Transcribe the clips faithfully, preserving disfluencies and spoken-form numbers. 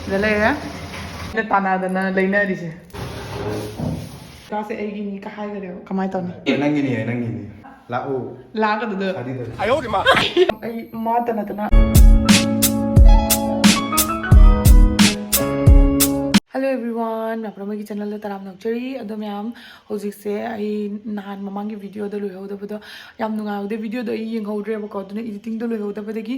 ꯁꯤꯗ ꯂꯩꯔꯦ꯫ ꯑꯩꯅ ꯇꯥꯟꯅꯗꯅ ꯂꯩꯅꯔꯤꯁꯦ꯫ ꯀꯥꯁꯦ ꯑꯩꯒꯤꯅꯤ ꯀ ꯍꯥꯏꯈꯔꯦꯕ꯫ ꯀꯃꯥꯏꯅ ꯇꯧꯅꯤ? ꯅꯪꯒꯤꯅꯤ, ꯅꯪꯒꯤꯅꯤ꯫ ꯂꯥꯛꯎ꯫ ꯂꯥꯛꯀꯗꯨꯗ꯫ ꯁꯥꯗꯤꯗ꯫ ꯑꯩ ꯃꯥꯇ ꯅꯠꯇꯅ꯫ Hello everyone, ꯃꯌꯥꯝ ꯄꯨꯝꯅꯃꯛꯀꯤ channelꯗ ꯇꯔꯥꯝꯅ ꯑꯣꯛꯆꯔꯤ꯫ ꯑꯗꯣ ꯃꯌꯥꯝ, ꯍꯧꯖꯤꯛꯁꯦ ꯑꯩ ꯅꯍꯥꯟ ꯃꯃꯥꯡꯒꯤ videoꯗ ꯂꯣꯏꯍꯧꯗꯕꯗꯣ ꯌꯥꯝ ꯅꯨꯡꯉꯥꯏꯍꯧꯗꯦ꯫ Videoꯗꯣ ꯑꯩ ꯌꯦꯡꯍꯧꯗ꯭ꯔꯦꯕꯀꯣ, ꯑꯗꯨꯅ editingꯗꯣ ꯂꯣꯏꯍꯧꯗꯕꯗꯒꯤ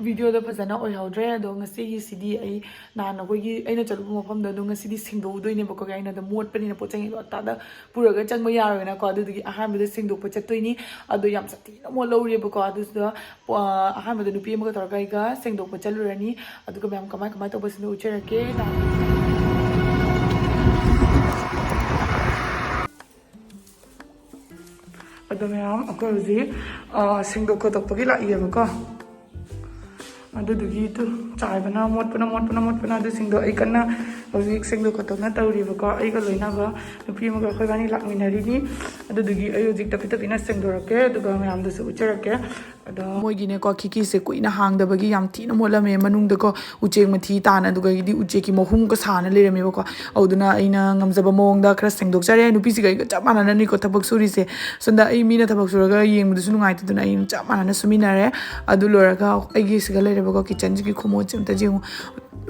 videoꯗ ꯐꯖꯅ ꯑꯣꯏꯍꯧꯗ꯭ꯔꯦ꯫ ꯑꯗꯣ ꯉꯁꯤꯒꯤꯁꯤꯗꯤ ꯑꯩ ꯅꯍꯥꯟ ꯑꯩꯈꯣꯏꯒꯤ ꯑꯩꯅ ꯆꯠꯂꯨꯕ ꯃꯐꯝꯗꯣ ꯑꯗꯣ ꯉꯁꯤꯗꯤ ꯁꯦꯡꯗꯣꯛꯎꯗꯣꯏꯅꯦꯕꯀꯣ꯫ ꯑꯩꯅꯗ ꯃꯣꯠꯄꯅꯤꯅ ꯄꯣꯠ ꯆꯩ ꯉꯥꯛꯇꯥꯗ ꯄꯨꯔꯒ ꯆꯪꯕ ꯌꯥꯔꯣꯏꯅꯀꯣ꯫ ꯑꯗꯨꯗꯨꯒꯤ ꯑꯍꯥꯟꯕꯗ ꯁꯦꯡꯗꯣꯛꯄ ꯆꯠꯇꯣꯏꯅꯤ꯫ ꯑꯗꯣ ꯌꯥꯝ ꯁꯥꯊꯤꯅ ꯃꯣꯠꯍꯧꯔꯦꯕꯀꯣ꯫ ꯑꯗꯨꯁꯤꯗ ꯑ, ꯑꯍꯥꯟꯕꯗ ꯅꯨꯄꯤ ꯑꯃꯒ ꯇꯧꯔꯒ ꯑꯩꯒ ꯁꯦꯡꯗꯣꯛꯄ ꯆꯠꯂꯨꯔꯅꯤ꯫ ꯑꯗꯨꯒ ꯃꯌꯥꯝ ꯀꯃꯥꯏ ꯀꯃꯥꯏ ꯇꯧꯕꯁꯤꯡꯗꯣ ꯎꯠꯆꯔꯛꯀꯦ꯫ ꯑꯗꯣ ꯃꯌꯥꯝ ꯑꯩꯈꯣꯏ ꯍꯧꯖꯤꯛ, ꯑ, ꯁꯦꯡꯗꯣꯛ ꯈꯣꯠꯇꯣꯛꯄꯒꯤ ꯂꯥꯛꯏꯌꯦꯕꯀꯣ꯫ ꯑꯗꯨꯗꯨꯒꯤ ꯇꯨ ꯆꯥꯏꯕꯅ ꯃꯣꯠꯄꯅ ꯃꯣꯠꯄꯅ ꯃꯣꯠꯄꯅ ꯑꯗꯨꯁꯤꯡꯗꯣ ꯑꯩ ꯀꯟꯅ ꯍꯧꯖꯤꯛ ꯁꯦꯡꯗꯣꯛ ꯈꯣꯠꯇꯣꯛꯅ ꯇꯧꯔꯤꯕꯀꯣ꯫ ꯑꯩꯒ ꯂꯣꯏꯅꯕ ꯅꯨꯄꯤ ꯑꯃꯒ ꯑꯩꯈꯣꯏ ꯏꯕꯥꯅꯤ ꯂꯥꯛꯃꯤꯟꯅꯔꯤꯅꯤ꯫ ꯑꯗꯨꯗꯨꯒꯤ ꯑꯩ ꯍꯧꯖꯤꯛ ꯇꯞꯄꯤ ꯇꯞꯄꯤꯅ ꯁꯦꯡꯗꯣꯔꯛꯀꯦ, ꯑꯗꯨꯒ ꯃꯌꯥꯝꯗꯁꯨ ꯎꯠꯆꯔꯛꯀꯦ꯫ ꯑꯗꯣ ꯃꯣꯏꯒꯤꯅꯦꯀꯣ, ꯈꯤꯀꯤꯁꯦ ꯀꯨꯏꯅ ꯍꯥꯡꯗꯕꯒꯤ ꯌꯥꯝ ꯊꯤꯅ ꯃꯣꯠꯂꯝꯃꯦ꯫ ꯃꯅꯨꯡꯗꯀꯣ ꯎꯆꯦꯛ ꯃꯊꯤ ꯇꯥꯅ, ꯑꯗꯨꯒꯗꯤ ꯎꯆꯦꯛꯀꯤ ꯃꯍꯨꯝꯒ ꯁꯥꯅ ꯂꯩꯔꯝꯃꯦꯕꯀꯣ꯫ ꯑꯗꯨꯅ ꯑꯩꯅ ꯉꯝꯖꯕ ꯃꯑꯣꯡꯗ ꯈꯔ ꯁꯦꯡꯗꯣꯛꯆꯔꯦ꯫ ꯅꯨꯄꯤꯁꯤꯒ ꯑꯩꯒ ꯆꯞ ꯃꯥꯟꯅꯅꯅꯤꯀꯣ ꯊꯕꯛ ꯁꯨꯔꯤꯁꯦ꯫ ꯁꯣꯝꯗ ꯑꯩ ꯃꯤꯅ ꯊꯕꯛ ꯁꯨꯔꯒ ꯌꯦꯡꯕꯗꯨꯁꯨ ꯅꯨꯡꯉꯥꯏꯇꯗꯅ ꯑꯩꯅ ꯆꯞ ꯃꯥꯟꯅꯅ ꯁꯨꯃꯤꯟꯅꯔꯦ꯫ ꯑꯗꯨ ꯂꯣꯏꯔꯒ ꯑꯩꯒꯤ ꯁꯤꯒ ꯂꯩꯔꯕꯀꯣ kitchenꯁꯤꯒꯤ ꯈꯨꯃꯣꯠꯁꯦ ꯑꯝꯇ ꯌꯦꯡꯉꯨ꯫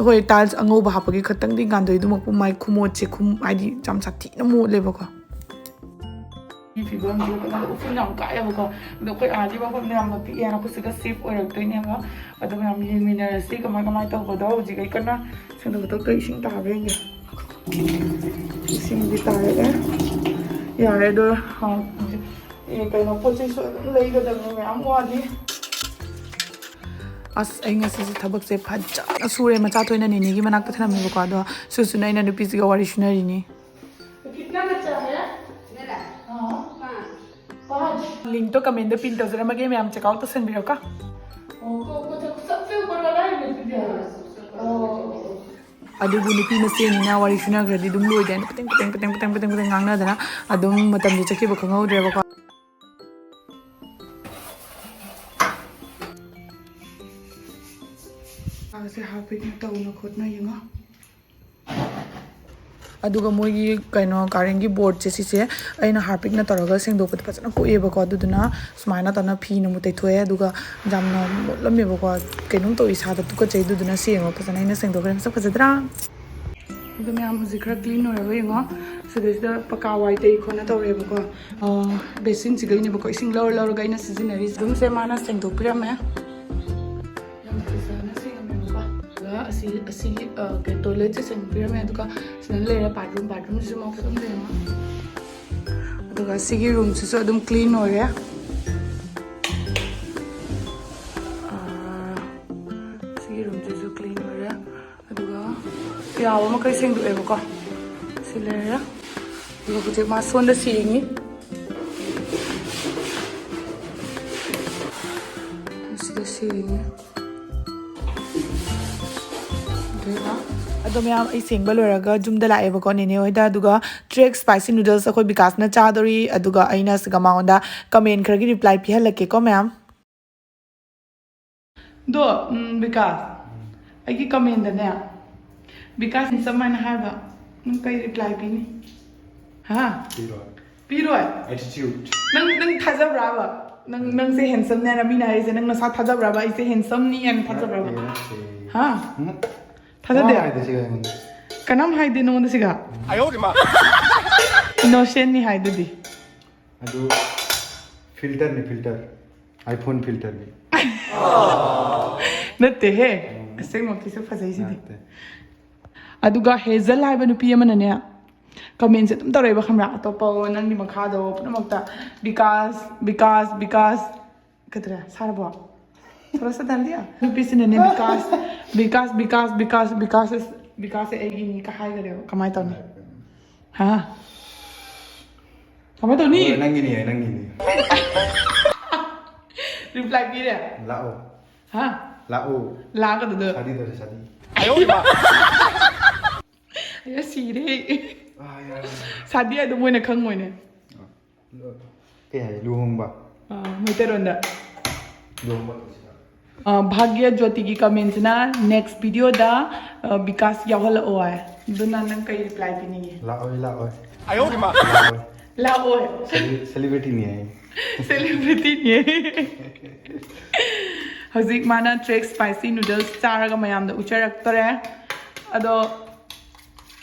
ꯍꯣꯏ, tiles ꯑꯉꯧꯕ ꯍꯥꯞꯄꯒꯤ ꯈꯛꯇꯪꯗꯤ ꯉꯥꯟꯗꯣꯏ, ꯑꯗꯨꯃꯛꯄꯨ ꯃꯥꯏ ꯈꯨꯃꯣꯠꯁꯦ ꯈꯨꯝ-, ꯍꯥꯏꯗꯤ ꯌꯥꯝ ꯁꯥꯊꯤꯅ ꯃꯣꯠꯂꯦꯕꯀꯣ꯫ ꯐꯤꯕꯝꯁꯤꯒ ꯀꯩꯅꯣ ꯎꯐꯨꯟ ꯌꯥꯝ ꯀꯥꯏꯑꯦꯕꯀꯣ꯫ ꯑꯗꯣ ꯑꯩꯈꯣꯏ ꯑꯥꯒꯤ ꯃꯐꯝꯗ ꯌꯥꯝꯅ ꯄꯤꯛꯑꯦꯅ ꯑꯩꯈꯣꯏ ꯁꯤꯒ safe ꯑꯣꯏꯔꯛꯇꯣꯏꯅꯦꯕ꯫ ꯑꯗꯣ ꯃꯌꯥꯝ ꯌꯦꯡꯃꯤꯟꯅꯔꯁꯤ ꯀꯃꯥꯏ ꯀꯃꯥꯏꯅ ꯇꯧꯕꯗꯣ꯫ ꯍꯧꯖꯤꯛ ꯑꯩ ꯀꯟꯅ ꯁꯦꯡꯗꯣꯛ ꯈꯣꯠꯇꯣꯛꯇ ꯏꯁꯤꯡ ꯇꯥꯕ꯭ꯔꯥ ꯌꯦꯡꯒꯦ꯫ ꯏꯁꯤꯡꯗꯤ ꯇꯥꯔꯛꯑꯦ꯫ ꯌꯥꯔꯦ ꯑꯗꯣ, ꯑ, ꯍꯧꯖꯤꯛ, ꯑꯦ, ꯀꯩꯅꯣ ꯄꯣꯠ ꯆꯩꯁꯨ ꯑꯗꯨꯝ ꯂꯩꯒꯗꯕꯅꯤ, ꯃꯌꯥꯝ ꯋꯥꯠꯂꯤ꯫ ꯑꯁ, ꯑꯩ ꯉꯁꯤꯁꯦ ꯊꯕꯛꯁꯦ ꯐꯖꯅ ꯁꯨꯔꯦ꯫ ꯃꯆꯥ ꯊꯣꯏꯅ ꯅꯦꯅꯦꯒꯤ ꯃꯅꯥꯛꯇ ꯊꯝꯃꯦꯕꯀꯣ꯫ ꯑꯗꯣ ꯁꯨꯁꯨꯅ ꯑꯩꯅ ꯅꯨꯄꯤꯁꯤꯒ ꯋꯥꯔꯤ ꯁꯨꯅꯔꯤꯅꯤ꯫ कितना बचा है? मेरा? हाँ। पाँच। Linkꯇꯣ commentꯗ pin ꯇꯧꯖꯔꯝꯃꯒꯦ, ꯃꯌꯥꯝ check out ꯇꯧꯁꯟꯕꯤꯔꯣꯀꯣ꯫ ओ, को, को, सबसे ऊपर वाला है ना तुझे? ओ। ꯑꯗꯨꯕꯨ ꯅꯨꯄꯤ ꯃꯁꯦꯟꯅꯤꯅ ꯋꯥꯔꯤ ꯁꯨꯅꯈ꯭ꯔꯗꯤ ꯑꯗꯨꯝ ꯂꯣꯏꯗꯦ꯫ ꯄꯇꯦꯡ, ꯄꯇꯦꯡ, ꯄꯇꯦꯡ, ꯄꯇꯦꯡ, ꯄꯇꯦꯡ, ꯄꯇꯦꯡ ꯉꯥꯡꯅꯗꯅ ꯑꯗꯨꯝ ꯃꯇꯝꯁꯦ ꯆꯠꯈꯤꯕ ꯈꯪꯍꯧꯗ꯭ꯔꯦꯕꯀꯣ꯫ ꯆꯥꯒ ꯁꯦ ꯍꯥꯔꯄꯤꯛꯅ ꯇꯧꯅ ꯈꯣꯠꯅ ꯌꯦꯡꯉꯣ꯫ ꯑꯗꯨꯒ ꯃꯣꯏꯒꯤ ꯀꯩꯅꯣ ꯀꯥꯔꯦꯟꯒꯤ ꯕꯣꯔꯗꯁꯦ ꯁꯤꯁꯦ ꯑꯩꯅ ꯍꯥꯔꯄꯤꯛꯅ ꯇꯧꯔꯒ ꯁꯦꯡꯗꯣꯛꯄꯗ ꯐꯖꯅ ꯀꯣꯛꯑꯦꯕꯀꯣ꯫ ꯑꯗꯨꯗꯨꯅ ꯁꯨꯃꯥꯏꯅ ꯇꯧꯅ ꯐꯤꯅ ꯑꯃꯨꯛ ꯇꯩꯊꯣꯛꯑꯦ꯫ ꯑꯗꯨꯒ ꯌꯥꯝꯅ ꯃꯣꯠꯂꯝꯃꯦꯕꯀꯣ, ꯀꯩꯅꯣꯝ ꯇꯧꯏ, ꯏꯁꯥꯗ ꯇꯨꯀꯠꯆꯩ꯫ ꯑꯗꯨꯗꯨꯅ ꯁꯦꯡꯉꯣ, ꯐꯖꯅ ꯑꯩꯅ ꯁꯦꯡꯗꯣꯛꯈ꯭ꯔꯦ꯫ ꯃꯁꯛ ꯐꯖꯗ꯭ꯔꯥ? ꯑꯗꯣ ꯃꯌꯥꯝ ꯍꯧꯖꯤꯛ ꯈꯔ ꯀ꯭ꯂꯤꯟ ꯑꯣꯏꯔꯕ ꯌꯦꯡꯉꯣ꯫ ꯁꯤꯗꯩꯁꯤꯗ ꯄꯀꯥ ꯋꯥꯏ ꯇꯩ ꯈꯣꯠꯅ ꯇꯧꯔꯦꯕꯀꯣ꯫ ꯕꯦꯁꯤꯟꯁꯤꯗꯩꯅꯦꯕꯀꯣ ꯏꯁꯤꯡ ꯂꯧꯔ ꯂꯧꯔꯒ ꯑꯩꯅ ꯁꯤꯖꯤꯟꯅꯔꯤꯁꯦ꯫ ꯑꯗꯨꯝꯁꯦ ꯃꯥꯅ ꯁꯦꯡꯗꯣꯛꯄꯤꯔꯝꯃꯦ꯫ ꯌꯥꯝ ꯐꯖꯅ ꯁꯦꯡꯉꯝꯃꯦꯕꯀꯣ꯫ ꯑꯗꯨꯒ ꯑꯁꯤ, ꯑꯁꯤꯒꯤ, ꯑ, ꯀꯩ, ꯇꯣꯏꯂꯦꯠꯁꯦ ꯁꯦꯡꯕꯤꯔꯝꯃꯦ꯫ ꯑꯗꯨꯒ ꯁꯤꯗ ꯂꯩꯔꯦ ꯕꯥꯠꯔꯨꯝ, ꯕꯥꯠꯔꯨꯝꯁꯤꯁꯨ ꯃꯈꯜ ꯑꯃ ꯂꯩꯔꯦ꯫ ꯑꯗꯨꯒ ꯁꯤꯒꯤ ꯔꯨꯝꯁꯤꯁꯨ ꯑꯗꯨꯝ ꯀ꯭ꯂꯤꯟ ꯑꯣꯏꯔꯦ꯫ ꯑ, ꯁꯤꯒꯤ ꯔꯨꯝꯁꯤꯁꯨ ꯀ꯭ꯂꯤꯟ ꯑꯣꯏꯔꯦ꯫ ꯑꯗꯨꯒ ꯌꯥꯕ ꯃꯈꯩ ꯁꯦꯡꯗꯣꯛꯑꯦꯕꯀꯣ꯫ ꯁꯤ ꯂꯩꯔꯦ꯫ ꯑꯗꯨꯒ ꯍꯧꯖꯤꯛ ꯃꯥ ꯁꯣꯝꯗ ꯁꯦꯡꯉꯤ꯫ ꯁꯤꯗ ꯁꯦꯡꯉꯤ꯫ ꯑꯗꯨꯒ ꯑꯗꯣ ꯃꯌꯥꯝ, ꯑꯩ ꯁꯦꯡꯕ ꯂꯣꯏꯔꯒ ꯌꯨꯝꯗ ꯂꯥꯛꯑꯦꯕꯀꯣ, ꯅꯦꯅꯦ ꯍꯣꯏꯗ꯫ ꯑꯗꯨꯒ ꯇ꯭ꯔꯦꯛ ꯁ꯭ꯄꯥꯏꯁꯤ ꯅꯨꯗꯜꯁ ꯑꯩꯈꯣꯏ ꯕꯤꯀꯥꯁꯅ ꯆꯥꯗꯣꯔꯤ꯫ ꯑꯗꯨꯒ ꯑꯩꯅ ꯁꯤꯒ ꯃꯉꯣꯟꯗ ꯀꯃꯦꯟ ꯈꯔꯒꯤ ꯔꯤꯄ꯭ꯂꯥꯏ ꯄꯤꯍꯜꯂꯛꯀꯦꯀꯣ ꯃꯌꯥꯝ꯫ ꯑꯗꯣ, ꯎꯝ, ꯕꯤꯀꯥꯁ, ꯑꯩꯒꯤ ꯀꯃꯦꯟꯗꯅꯦ, ꯕꯤꯀꯥꯁ handsome ꯍꯥꯏꯅ ꯍꯥꯏꯕ, ꯅꯪ ꯀꯩ ꯔꯤꯄ꯭ꯂꯥꯏ ꯄꯤꯅꯤ? ꯍꯥ? ꯄꯤꯔꯣꯏ꯫ ꯄꯤꯔꯣꯏ? Attitude꯫ ꯅꯪ, ꯅꯪ ꯊꯥꯖꯕ꯭ꯔꯥꯕ? ꯅꯪ, ꯅꯪꯁꯦ ꯍꯦꯟꯁꯝꯅꯦ ꯍꯥꯏꯅ ꯃꯤꯅ ꯍꯥꯏꯔꯤꯁꯦ, ꯅꯪ ꯅꯁꯥ ꯊꯥꯖꯕ꯭ꯔꯥꯕ? ꯑꯩꯁꯦ ꯍꯦꯟꯁꯝꯅꯤ ꯍꯥꯏꯅ ꯊꯥꯖꯕ꯭ꯔꯥꯕ? ꯅꯠꯇꯦ, ꯅꯠꯇꯦ꯫ ꯍꯥ? ꯎꯝ꯫ ꯊꯥꯖꯗꯦ? ꯀꯅꯥꯝ ꯍꯥꯏꯗꯦ ꯁꯤꯒ ꯑꯩꯉꯣꯟꯗ꯫ ꯀꯅꯥꯝ ꯍꯥꯏꯗꯦ ꯅꯉꯣꯟꯗ ꯁꯤꯒ? ꯏꯅꯣꯁꯦꯟꯅꯤ ꯍꯥꯏꯗꯨꯗꯤ꯫ ꯑꯗꯨ ꯐꯤꯜꯇꯔꯅꯤ, ꯐꯤꯜꯇꯔ꯫ iPhone ꯐꯤꯜꯇꯔꯅꯤ꯫ ꯅꯠꯇꯦꯍꯦ꯫ ꯎꯝ꯫ ꯑꯁꯦꯡꯕꯃꯛꯀꯤꯁꯨ ꯐꯖꯩꯁꯤꯗꯤ꯫ ꯅꯠꯇꯦ꯫ ꯑꯗꯨꯒ ꯍꯦꯖꯜ ꯍꯥꯏꯕ ꯅꯨꯄꯤ ꯑꯃꯅꯅꯦ, ꯀꯃꯦꯟꯁꯦ ꯑꯗꯨꯝ ꯇꯧꯔꯛꯑꯦꯕ, ꯈꯪꯕ꯭ꯔꯥ? ꯑꯇꯣꯞꯄ ꯅꯪꯒꯤ ꯃꯈꯥꯗꯣ ꯄꯨꯝꯅꯃꯛꯇ ꯕꯤꯀꯥꯁ, ꯕꯤꯀꯥꯁ, ꯕꯤꯀꯥꯁ꯫ ꯀꯩꯗꯧꯔꯦ? ꯁꯥꯔꯕꯣ? ꯊꯣꯔꯥ ꯁꯥ ꯗꯥꯜ ꯗꯤꯌꯥ? ꯅꯨꯄꯤꯁꯤꯅꯅꯦ ꯕꯤꯀꯥꯁ, ꯕꯤꯀꯥꯁ, ꯕꯤꯀꯥꯁ, ꯕꯤꯀꯥꯁ, ꯕꯤꯀꯥꯁ, ꯕꯤꯀꯥꯁꯁꯦ ꯑꯩꯒꯤꯅꯤ ꯀ ꯍꯥꯏꯈꯔꯦꯕ꯫ ꯀꯃꯥꯏꯅ ꯇꯧꯅꯤ? ꯍꯥ? ꯀꯃꯥꯏꯅ ꯇꯧꯅꯤ? ꯍꯣꯏ, ꯅꯪꯒꯤꯅꯤ, ꯅꯪꯒꯤꯅꯤ꯫ ꯔꯤꯄ꯭ꯂꯥꯏ ꯄꯤꯔꯦ? ꯂꯥꯛꯑꯣ꯫ ꯍꯥ? ꯂꯥꯛꯑꯣ꯫ ꯂꯥꯛꯀꯗꯨꯗ꯫ ꯁꯥꯗꯤ ꯇꯧꯁꯦ, ꯁꯥꯗꯤ꯫ ꯑꯌꯥ, ꯁꯤꯔꯦ꯫ ꯑꯥ, ꯌꯥꯔꯦ꯫ ꯁꯥꯗꯤ ꯑꯗꯨꯝ ꯃꯣꯏꯅ ꯈꯪꯉꯣꯏꯅꯦ꯫ ꯀꯩ ꯍꯥꯏ? ꯂꯨꯍꯣꯡꯕ꯫ ꯑꯥ, ꯃꯩꯇꯩꯔꯣꯟꯗ꯫ ꯂꯨꯍꯣꯡꯕ꯫ ꯚꯥꯒ꯭ꯌ ꯖꯣꯇꯤꯒꯤ ꯀꯃꯦꯟꯁꯤꯅ ꯅꯦꯛꯁ ꯚꯤꯗꯤꯑꯣꯗ ꯕꯤꯀꯥꯁ ꯌꯥꯎꯍꯜꯂꯛꯑꯣ ꯍꯥꯏ꯫ ꯑꯗꯨꯅ ꯅꯪ ꯀꯩ ꯔꯤꯄ꯭ꯂꯥꯏ ꯄꯤꯅꯤꯡꯉꯤ? ꯂꯥꯛꯑꯣꯏ ꯂꯥꯛꯑꯣꯏ꯫ ꯂꯥꯛꯑꯣꯏ꯫ ꯁꯦꯂꯤꯕ꯭ꯔꯤꯇꯤꯅꯤ ꯑꯩ꯫ ꯁꯦꯂꯤꯕ꯭ꯔꯤꯇꯤꯅꯦ꯫ ꯍꯧꯖꯤꯛ ꯃꯥꯅ ꯇ꯭ꯔꯦꯛ ꯁ꯭ꯄꯥꯏꯁꯤ ꯅꯨꯗꯜꯁ ꯆꯥꯔꯒ ꯃꯌꯥꯝꯗ ꯎꯠꯆꯔꯛꯇꯣꯔꯦ꯫ ꯑꯗꯣ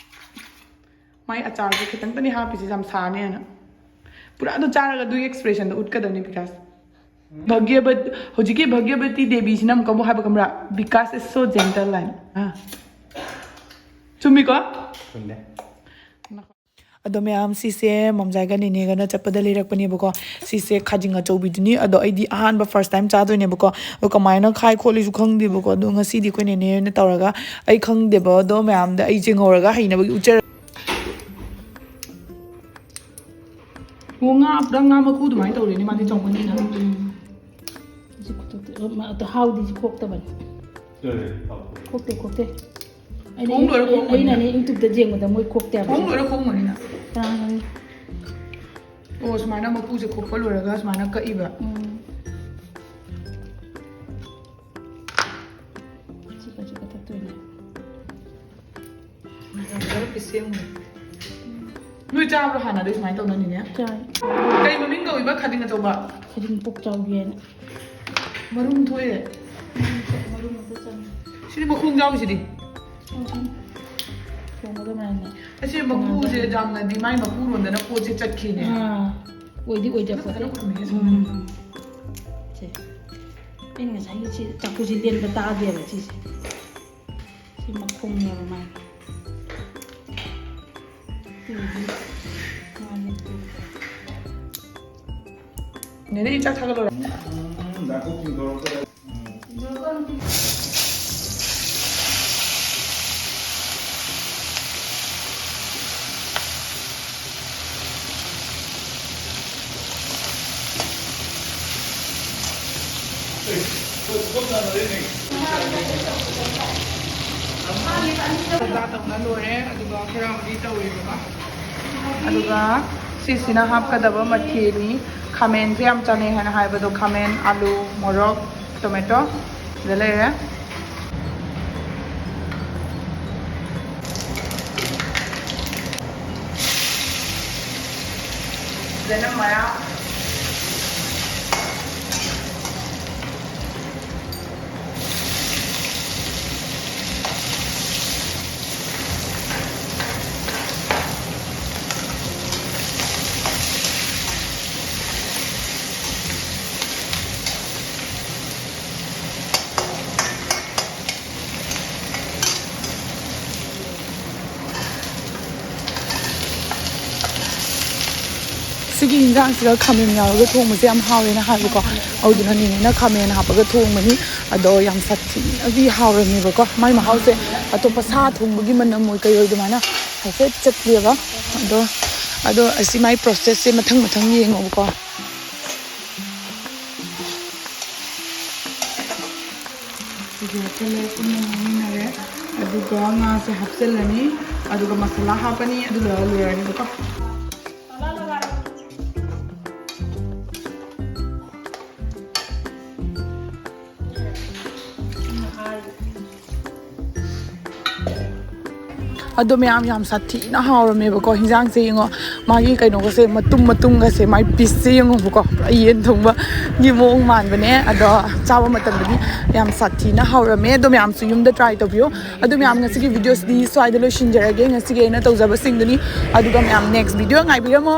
ꯃꯥꯏ ꯑꯆꯥꯔꯁꯦ ꯈꯤꯇꯪꯇꯅꯤ ꯍꯥꯞꯄꯤꯁꯦ, ꯌꯥꯝ ꯁꯥꯅꯦꯅ꯫ ꯄꯨꯔꯥꯗꯣ ꯆꯥꯔꯒ ꯑꯗꯨꯒꯤ ꯑꯦꯛꯁꯄ꯭ꯔꯦꯁꯟꯗꯣ ꯎꯠꯀꯗꯕꯅꯤ ꯕꯤꯀꯥꯁ꯫ ꯚꯒ꯭ꯌꯕꯠ ꯍꯧꯖꯤꯛꯀꯤ ꯚꯒ꯭ꯌꯕꯇꯤ ꯗꯦꯕꯤꯁꯤꯅ ꯑꯃꯨꯛꯀ ꯑꯃꯨꯛ ꯍꯥꯏꯕ ꯈꯪꯕ꯭ꯔꯥ? "Vikas is so gentle" ꯍꯥꯏꯅ꯫ ꯑꯥ꯫ ꯆꯨꯝꯃꯤꯀꯣ? ꯆꯨꯝꯗꯦ꯫ ꯑꯗꯣ ꯃꯌꯥꯝ, ꯁꯤꯁꯦ ꯃꯝꯖꯥꯏꯒ ꯅꯦꯅꯦꯒꯅ ꯆꯠꯄꯗ ꯂꯩꯔꯛꯄꯅꯦꯕꯀꯣ꯫ ꯁꯤꯁꯦ ꯈꯥꯖꯤꯡ ꯑꯆꯧꯕꯤꯗꯨꯅꯤ꯫ ꯑꯗꯣ ꯑꯩꯗꯤ ꯑꯍꯥꯟꯕ ꯐꯥꯔꯁ ꯇꯥꯏꯝ ꯆꯥꯗꯣꯏꯅꯦꯕꯀꯣ꯫ ꯑꯗꯣ ꯀꯃꯥꯏꯅ ꯈꯥꯏ ꯈꯣꯠꯂꯤꯁꯨ ꯈꯪꯗꯦꯕꯀꯣ꯫ ꯑꯗꯣ ꯉꯁꯤꯗꯤ ꯑꯩꯈꯣꯏ ꯅꯦꯅꯦ ꯑꯣꯏꯅ ꯇꯧꯔꯒ, ꯑꯩ ꯈꯪꯗꯦꯕ꯫ ꯑꯗꯣ ꯃꯌꯥꯝꯗ ꯑꯩ ꯌꯦꯡꯍꯧꯔꯒ ꯍꯩꯅꯕꯒꯤ ꯎꯠꯆꯔ ꯑꯣ, ꯉꯥ ꯄꯨꯔꯥ ꯉꯥ ꯃꯀꯨ ꯑꯗꯨꯃꯥꯏꯅ ꯇꯧꯔꯦꯅꯦ, ꯃꯥꯗꯤ ꯆꯥꯎꯃꯟꯗꯅ꯫ ꯎꯝ꯫ ꯍꯧꯖꯤꯛ ꯈꯨꯇꯣꯛꯇꯤ-, ꯑ, ꯃ-, ꯑꯗꯣ ꯍꯥꯎꯗꯤ ꯈꯣꯛꯇꯕꯅꯤ꯫ ꯈꯣꯛꯇꯦ, ꯈꯣꯛꯇꯦ꯫ ꯑꯩꯅ, ꯊꯣꯡ ꯂꯣꯏꯔ ꯈꯣꯛꯄꯅꯤꯅ꯫ ꯑꯩꯅꯅꯦ YouTube ꯇ ꯌꯦꯡꯕꯗ ꯃꯣꯏ ꯈꯣꯛꯇꯦ ꯍꯥꯏꯕ꯫ ꯊꯣꯡ ꯂꯣꯏꯔ ꯈꯣꯛꯄꯅꯤꯅ꯫ ꯀꯅꯥꯅ ꯈꯪꯅꯤ? ꯑꯣ, ꯁꯨꯃꯥꯏꯅ ꯃꯀꯨꯁꯦ ꯈꯣꯛꯄ ꯂꯣꯏꯔꯒ ꯁꯨꯃꯥꯏꯅ ꯀꯛꯏꯕ꯫ ꯎꯝ꯫ ꯁꯤ ꯈꯖꯤꯛ ꯈꯛꯇ ꯇꯣꯏꯅ꯫ ꯈꯔ ꯄꯤꯁꯦꯝꯃꯨ꯫ ꯅꯣꯏ ꯆꯥꯕ꯭ꯔꯣ ꯍꯥꯟꯅꯗꯩ ꯁꯨꯃꯥꯏꯅ ꯇꯧꯅꯅꯤꯅꯦ? ꯆꯥꯏ꯫ ꯀꯩ ꯃꯃꯤꯡ ꯀꯧꯏꯕ ꯈꯥꯗꯤꯡ ꯑꯆꯧꯕ? ꯈꯖꯤꯡ ꯄꯨꯛ ꯆꯥꯎꯕꯤ ꯍꯥꯏꯅ꯫ ꯃꯔꯨꯝ ꯊꯣꯛꯑꯦ꯫ ꯃꯔꯨꯝ ꯑꯝꯇ ꯆꯪꯉꯦ꯫ ꯁꯤꯗꯤ ꯃꯈꯣꯡ ꯌꯥꯎꯔꯤꯁꯤꯗꯤ꯫ ꯎꯝ, ꯎꯝ꯫ ꯊꯣꯡꯕꯗ ꯃꯌꯥꯝꯅ꯫ ꯑꯁꯤ ꯃꯀꯨꯁꯦ ꯌꯥꯝꯅꯗꯤ ꯃꯥꯏ ꯃꯀꯨꯔꯣꯝꯗꯅ ꯄꯣꯠꯁꯦ ꯆꯠꯈꯤꯅꯦ꯫ ꯑꯥ, ꯑꯣꯏꯗꯤ ꯑꯣꯏꯗ ꯄꯣꯠꯇꯦ꯫ ꯐꯖꯅ ꯈꯨꯝꯃꯦ꯫ ꯎꯝ꯫ ꯁꯦ꯫ ꯑꯩꯅ ꯉꯁꯥꯏꯒꯤ ꯁꯤ ꯆꯥꯛꯈꯨꯁꯤ ꯂꯦꯟꯕ ꯇꯥꯗꯦꯕ ꯁꯤꯁꯦ꯫ ꯁꯤ ꯃꯈꯣꯡꯅꯦꯕ ꯃꯥꯒꯤ꯫ ꯎꯝ꯫ ꯃꯥꯒꯤ ꯇꯨ꯫ ꯅꯦꯅꯦ, ꯏ ꯆꯥꯛ ꯊꯥꯒꯠꯂꯣꯔꯥ? ꯆꯥ ꯇꯧꯅ ꯂꯣꯏꯔꯦ, ꯑꯗꯨꯒ ꯈꯔ ꯑꯃꯗꯤ ꯇꯧꯔꯤꯕꯀꯣ꯫ ꯑꯗꯨꯒ ꯁꯤꯁꯤꯅ ꯍꯥꯞꯀꯗꯕ ꯃꯊꯦꯜꯅꯤ꯫ ꯈꯥꯃꯦꯟꯁꯦ ꯌꯥꯝ ꯆꯥꯅꯩ ꯍꯥꯏꯅ ꯍꯥꯏꯕꯗꯣ, ꯈꯥꯃꯦꯟ, ꯑꯂꯨ, ꯃꯣꯔꯣꯛ, ꯇꯣꯃꯦꯇꯣ꯫ ꯁꯤꯗ ꯂꯩꯔꯦ꯫ ꯐꯖꯅ ꯃꯌꯥ ꯁꯤꯒꯤ ꯌꯦꯟꯖꯥꯡꯁꯤꯒ ꯈꯥꯃꯦꯟ ꯌꯥꯎꯔꯒ ꯊꯣꯡꯕꯁꯦ ꯌꯥꯝ ꯍꯥꯎꯋꯦꯅ ꯍꯥꯏꯕꯀꯣ꯫ ꯑꯗꯨꯗꯨꯅ ꯅꯦꯅꯦꯅ ꯈꯥꯃꯦꯟ ꯍꯥꯞꯄꯒ ꯊꯣꯡꯕꯅꯤ꯫ ꯑꯗꯣ ꯌꯥꯝ ꯁꯥꯊꯤꯅꯗꯤ ꯍꯥꯎꯔꯝꯃꯦꯕꯀꯣ꯫ ꯃꯥꯏ ꯃꯍꯥꯎꯁꯦ ꯑꯇꯣꯞꯄ ꯁꯥ ꯊꯣꯡꯕꯒꯤ ꯃꯅꯝ ꯑꯣꯏ ꯀꯩ ꯑꯣꯏ ꯑꯗꯨꯃꯥꯏꯅ ꯍꯥꯏꯐꯦꯠ ꯆꯠꯂꯦꯕ꯫ ꯑꯗꯣ ꯑꯗꯣ ꯑꯁꯤ ꯃꯥꯏ ꯄ꯭ꯔꯣꯁꯦꯁꯁꯦ ꯃꯊꯪ ꯃꯊꯪ ꯌꯦꯡꯉꯣꯕꯀꯣ꯫ ꯁꯤꯁꯦ ꯍꯥꯞꯆꯜꯂꯦ꯫ ꯄꯨꯟꯅ ꯉꯥꯡꯃꯤꯟꯅꯔꯦ꯫ ꯑꯗꯨꯒ ꯉꯥꯁꯦ ꯍꯥꯞꯆꯜꯂꯅꯤ꯫ ꯑꯗꯨꯒ ꯃꯁꯥꯂꯥ ꯍꯥꯞꯄꯅꯤ꯫ ꯑꯗꯨꯒ ꯂꯣꯏꯔꯅꯤꯕꯀꯣ꯫ ꯑꯗꯣ ꯃꯌꯥꯝ, ꯌꯥꯝ ꯁꯥꯊꯤꯅ ꯍꯥꯎꯔꯝꯃꯦꯕꯀꯣ ꯍꯤꯟꯖꯥꯡꯁꯦ꯫ ꯌꯦꯡꯉꯣ, ꯃꯥꯒꯤ ꯀꯩꯅꯣꯒꯁꯦ, ꯃꯇꯨꯝ ꯃꯇꯨꯝꯒꯁꯦ, ꯃꯥꯏ ꯄꯤꯁꯁꯦ ꯌꯦꯡꯉꯣꯕꯀꯣ, ꯄꯨꯔꯥ ꯌꯦꯟ ꯊꯣꯡꯕꯒꯤ ꯃꯑꯣꯡ ꯃꯥꯟꯕꯅꯦ꯫ ꯑꯗꯣ ꯆꯥꯕ ꯃꯇꯝꯗꯗꯤ ꯌꯥꯝ ꯁꯥꯊꯤꯅ ꯍꯥꯎꯔꯝꯃꯦ꯫ ꯑꯗꯣ ꯃꯌꯥꯝꯁꯨ ꯌꯨꯝꯗ ꯇ꯭ꯔꯥꯏ ꯇꯧꯕꯤꯌꯣ꯫ ꯑꯗꯣ ꯃꯌꯥꯝ, ꯉꯁꯤꯒꯤ ꯚꯤꯗꯤꯑꯣꯁꯤꯗꯤ ꯁ꯭ꯋꯥꯏꯗ ꯂꯣꯏꯁꯤꯟꯖꯔꯒꯦ, ꯉꯁꯤꯒꯤ ꯑꯩꯅ ꯇꯧꯖꯕꯁꯤꯡꯗꯨꯅꯤ꯫ ꯑꯗꯨꯒ ꯃꯌꯥꯝ, ꯅꯦꯛꯁ ꯚꯤꯗꯤꯑꯣ ꯉꯥꯏꯕꯤꯔꯝꯃꯣ꯫